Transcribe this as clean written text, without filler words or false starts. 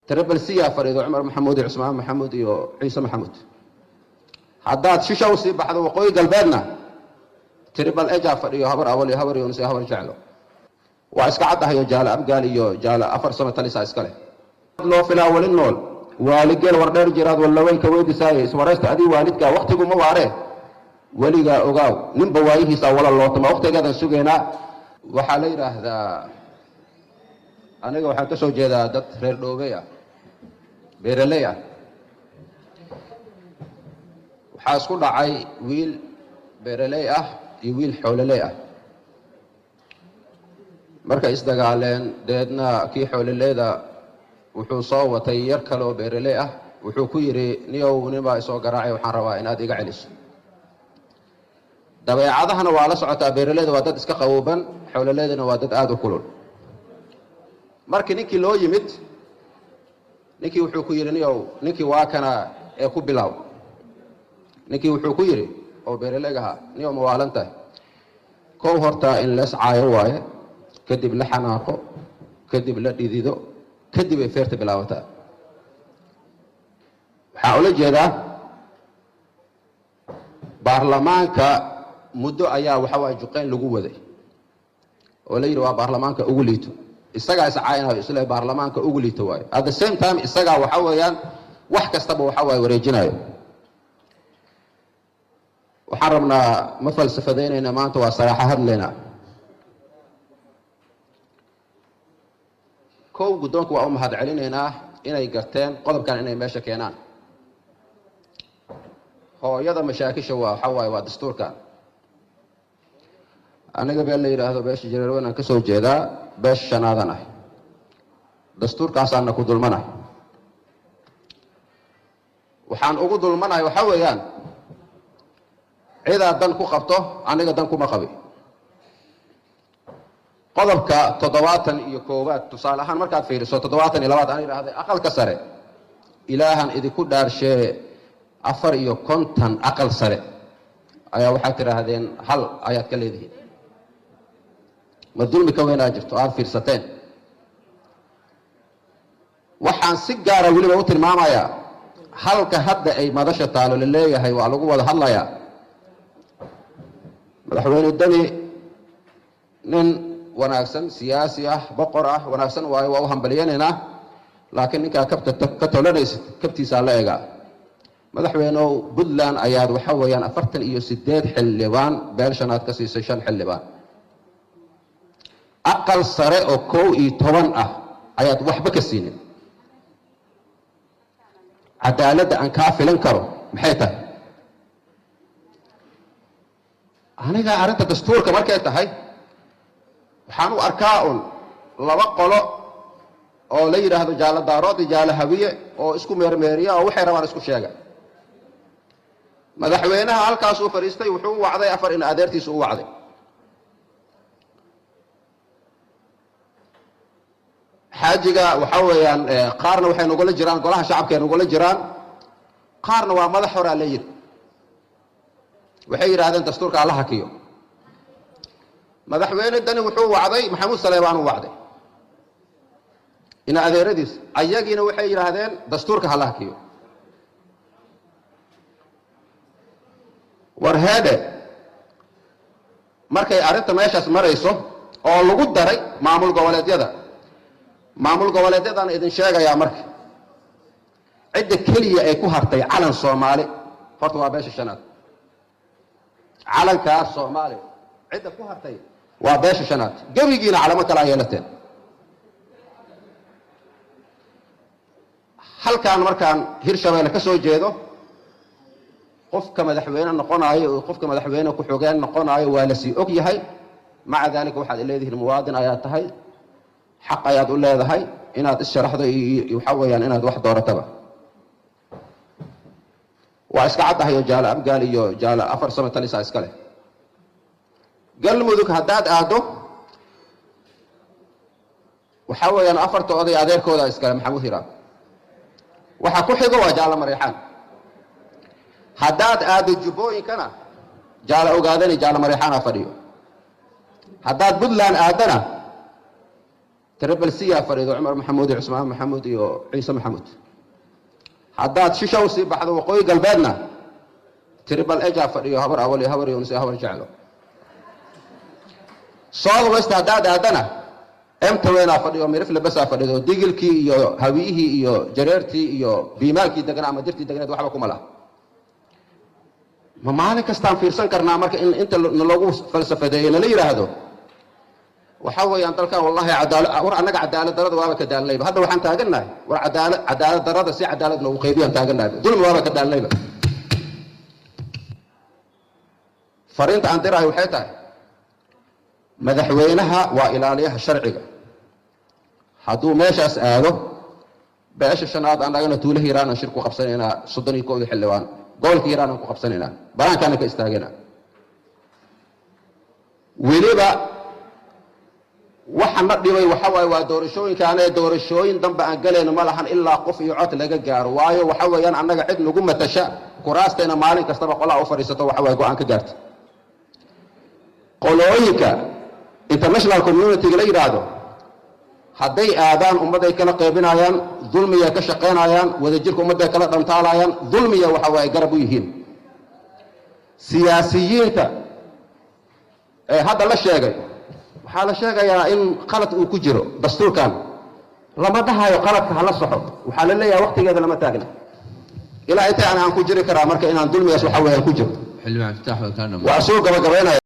Triple C aa fadhiido, Cumar Maxamuud iyo Cusmaan Maxamuud iyo Ciise Maxamuud. Haddaad shisha usii baxdo, Waqooyi Galbeedna, Triple H aa fadhiyo, Habar Awal iyo Habar Yunus iyo Habar Jeclo. Waa iska caddahayo, Jaale Abgaal iyo Jaale afar sano talisaa iska leh. Loo filaa weli nool waaligeel wardheer jiraad wallaweynka weydisaaye iswaraysta adii waalidka waktigu ma waaree, weligaa ogaaw, ninba waayihiisaa wala lootama. Waktigeedan sugaynaa. Waxaa la yidhaahdaa, aniga waxaan ka soo jeedaa dad reer Dhoobey ah, beeraley ah. Waxaa isku dhacay wiil beeraley ah iyo wiil xoololey ah. Markay isdagaaleen, dabeedna kii xoololeyda wuxuu soo watay yar kale oo beeraley ah. Wuxuu ku yidhi, "Niyow, nin baa isoo garaacay, waxaan rabaa inaad iga celiso." Dabeecadahana waa la socotaa, beeraleyda waa dad iska qabooban, xoololeydana waa dad aada u kulul. Markii ninkii loo yimid, ninkii wuxuu ku yidhi, "Niyow, ninkii waa kana ee ku bilaaw." Ninkii wuxuu ku yidhi oo beeraleyg ahaa, "Niyow, ma waalan tahay? Kow hortaa in lees caayo waaye, kadib la xanaaqo, kadib la dhidido, kadib ay feerta bilaabataa." Waxaa ula jeedaa, baarlamaanka muddo ayaa waxa waye juqeyn lagu waday oo la yidhi waa baarlamaanka ugu liito. Isagaa iscaaynayo, isle baarlamaanka ugu liito waayo. At the same time isagaa waxa weeyaan wax kastaba waxa waaye wareejinayo. Waxaan rabnaa, ma falsafadaynayna maanta, waa saraaxo hadlaynaa. Kow, guddoonka waa u mahad celinaynaa inay garteen qodobkan inay meesha keenaan. Hooyada mashaakisha waa waxa waaye waa dastuurkan. Aniga beel la yidhaahdo beesha Jareerweyn aan ka soo jeedaa, beesha shanaadan ah, dastuurkaasaana ku dulmanahay. Waxaan ugu dulmanahay waxaa weeyaan, cidaa dan ku qabto, aniga dan kuma qabi. Qodobka 71aad tusaale ahaan markaad fiiriso, 72aad aan idhaahday aqalka sare, Ilaahan idinku dhaarshee, 54 aqal sare ayaa waxaad tidhaahdeen hal ayaad ka leedihiin. Ma dulmi ka weynaa jirto aada fiirsateen? Waxaan si gaara weliba u tilmaamayaa halka hadda ay madasha taalo la leeyahay waa lagu wada hadlayaa. Madaxweyne Deni nin wanaagsan, siyaasi ah, boqor ah, wanaagsan waayo, waa u hambalyanaynaa, laakiin ninkaa kabta ka tolanaysid kabtiisaa la egaa. Madaxweyneow, Puntland ayaad waxa weeyaan 48 xildhibaan beel shanaad ka siisay, 5 xildhibaan. Aqal sare oo 11 ah ayaad waxba ka siinin. Cadaaladda aan kaa filan karo maxay tahay? Aniga arrinta dastuurka markay tahay, waxaan u arkaa un laba qolo oo la yidhaahdo Jaalo Daarood iyo Jaalo Hawiye oo isku meermeeriya oo waxay rabaan isku sheega. Madaxweynaha halkaasuu fadhiistay, wuxuu u wacday afar in adeertiisu u wacday. Xaajiga waxaa weeyaan, qaarna waxay nagula jiraan golaha shacabka ay nagula jiraan, qaarna waa madax horaa la yidhi. Waxay yidhahdeen dastuurka alla hakiyo. Madaxweyne Dani wuxuu wacday Maxamuud Saleebaan u wacday, ina adeeradiis, ayagiina waxay yidhaahdeen dastuurka hala hakiyo. War heedhe, markay arrinta meeshaas marayso oo lagu daray maamul goboleedyada, maamul goboleedyadaan idin sheegayaa, marka cidda keliya ay ku hartay calan Soomaali horta waa beesha shanaad. Calankaas Soomaali cidda ku hartay waa beesha shanaad. Gebigiina calamo kale a yeelateen. Halkaan markaan Hirshabeelle ka soo jeedo, qofka madaxweyne noqonaayo oo qofka madaxweyne ku-xogeen noqonaayo waa lasii og yahay. Maca daalika waxaad leedihiin muwaadin ayaa tahay, xaq ayaad u leedahay inaad issharaxdo iyo waxaa weeyaan inaad wax doorataba. Waa iska caddahayo, Jaale Abgaal iyo Jaale afar sano talisaa iska leh. Galmudug haddaad aaddo, waxaa weeyaan afarta oday adeerkooda iskale, Maxamuud Hiraab. Waxa ku xigo waa Jaale Mareexaan. Haddaad aaddo Jubbooyinkana, Jaale Ogaadani, Jaale Mareexaana fadhiyo. Haddaad Puntland aaddana, Triple C aa fadhido, Cumar Maxamuud iyo Cusmaan Maxamuud iyo Ciise Maxamuud. Haddaad shisha usii baxdo Waqooyi Galbeedna, Triple H aa fadhiyo, Habar Awal iyo Habar Yunus iyo Habar Jeclo. South West haddaad aadana, emtaweynaa fadhiyo, Mirifle basaa fadhido, Digilkii iyo Hawiyihii iyo Jareertii iyo Biimaalkii deganaa ama Dirtii degneed waxba kuma laha. Ma maalin kastaan fiirsan karnaa marka in inta nalagu falsafadeeyo nala yidhaahdo waxaa weeyaan dalkan wallahi cadaala? War annaga cadaalad darada waaba ka daalnayba. Hadda waxaan taagannahay, war cadaalad darada si cadaalad noogu qaybiyaan taagannahay. Dulmi waaba ka daalnayba. Fariinta aan dirahay waxay tahay, madaxweynaha waa ilaaliyaha sharciga. Hadduu meeshaas aado, beesha shanaad annagana tuulo Hiiraan aan shir ku qabsanaynaa, 31-dii xildhibaan gobolka Hiiraan aan ku qabsanaynaa, banaankaana ka istaagana. Weliba waxa na dhibay waxa waaye waa doorashooyinkaane. Doorashooyin dambe aan galayno ma lahan ilaa qof iyo cod laga gaaro. Waayo, waxa weeyaan annaga cid nagu matasha kuraasteena maalin kastaba qolaa u fadhiisato waxa waaye go-aan ka gaarta. Qolooyinka international community-ga la yidhaahdo hadday aadaan, ummadday kala qaybinayaan, dulmiyay ka shaqaynayaan, wadajirka ummadday kala dhantaalayaan, dulmiya waxa waaye garab u yihiin. Siyaasiyiinta ee hadda la sheegay, waxaa la sheegayaa in qalad uu ku jiro dastuurkan. Lama dhahayo qaladka hala soxo, waxaa la leeyahay waqtigeeda lama taagna. Ilaa intay aan ku jiri karaa marka inaan dulmigaas waxa weeyaan ku jiro? Xildhibaan Iftaax, waa kaa dhammaan. Waa soo gabagabaynaya.